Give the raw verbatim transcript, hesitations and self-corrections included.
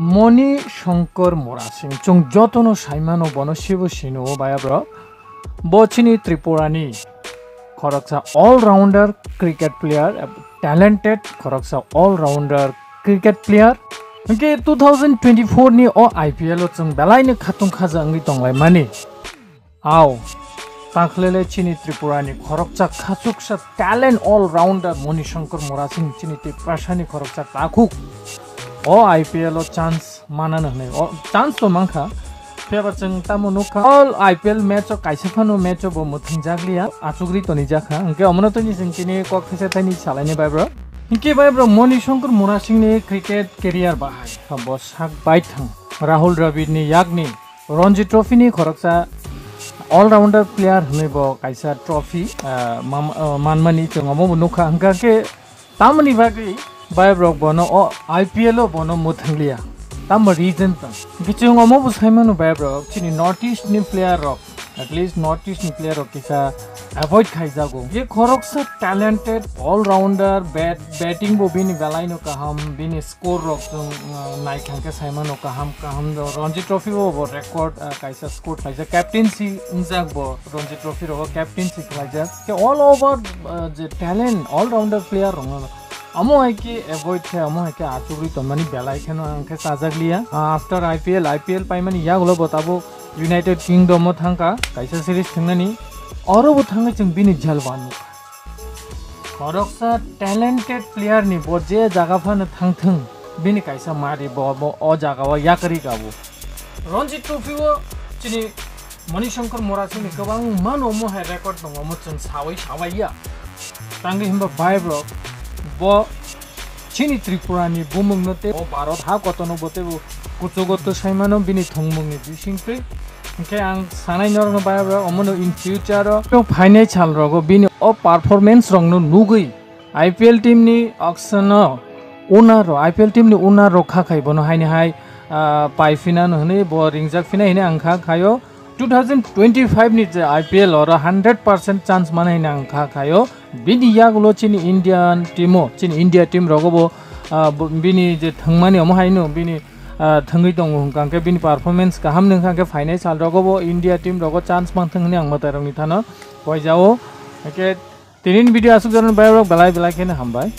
Moni Shankar Murasing, chwng jotono saimano, bono sibo sino, baya bro. Bo chini Tripura ni khoroksa all-rounder cricket player, talented khoroksa all-rounder cricket player. Hwnkhe two thousand twenty-four ni o I P L o chwng belaino khatung khaja wngwi tonglaimani. Ao, takhlele chini Tripura ni khoroksa khachuksa talent all-rounder Moni Shankar Murasing chini Tiprasa ni khoroksa takhuk. O I P L o chance manano hwnwi. O chance to mankha. Phiyaba chwng tamo nukha. All I P L match o kaisa phano match o bo mwthangjakliya. Achugri tonijakha. Hwnkhe omono toni chwng chini kok khaisa thaini salaini bai bro. Hwnkhe bai bro Moni Shankar Murasing ni cricket career bahai. Bo sak bai thang. Rahul Dravid ni yakni Ranji Trophy ni khoroksa all-rounder player hwnwi bo kaisa trophy, ah, mam-, ah, manmani chwng omo bo nukha. Hwnkha khe tamoni bagwi bai borok bono o I P L o bono mwthanglia. Tamo reason tong. Hwnkhe chwng omo bo saimano bai borok chini North East ni player rok, at least North East ni player rok kisa avoid khaijago. Je khoroksa talented all-rounder, bat-, batting bo bini belaino kaham, bini score rok chwng, uh, naithang khe saimano kaham kaham do. Ranji Trophy bo bo record, uh, kaisa score kaisa captaincy wngjak bo Ranji Trophy rogo captaincy khlaijak. Ke all over, uh, je talent all-rounder player rokno amo hai khe avoid khe amo hai khe achugwi tonmani belai kheno ang khe chajakliya. Uh, after I P L, I P L paimani yagulo bo tabuk United Kingdom o thangkha kaisa series thangnani, oro bo thangwi chwng bini jalwa nukha. Khoroksa talented player ni bo je jaga phano thangthwng, bini kaisa mari bo, bo o jaga o yakarwi kabo. Ranji Trophy o chini Moni Shankar Murasing ni kwbangma no omo hai record tongo, omo chwng sawi sawaiya. Tangwi himba bai bro, bo chini Tripura ni bumung no tei o Bharat ha kotor no bo tei bo kuchugo to saimano bini thwngmung ni bisingtwi. Hwnkhe ang sanai norokno bai bro, omono in future o phainai sal rogo bini o performance rokno nugwi I P L team ni auction o owner rok, I P L team ni owner rok kha khai bono haini hai, ah, pai phina no hwnwi bo ringjak phina hwnwi ang kha khaio. Two thousand twenty-five ni je I P L oro hundred percent chance mano hwnwi ang kha khaio. Bini yagulo chini Indian team o, chini India team rogo bo, ah, bo-, bini je thwngmani omo haino bini, ah, thwngwi tongo hwnkha hwnkhe bini performance kaham nung kha hwnkhe phainai sal rogo bo India team rogo chance manthwng hwnwi ang mwtai rokni thano poijao. Hwnkhe tini ni video aswk joroni bai rok belai belai kheno hambai.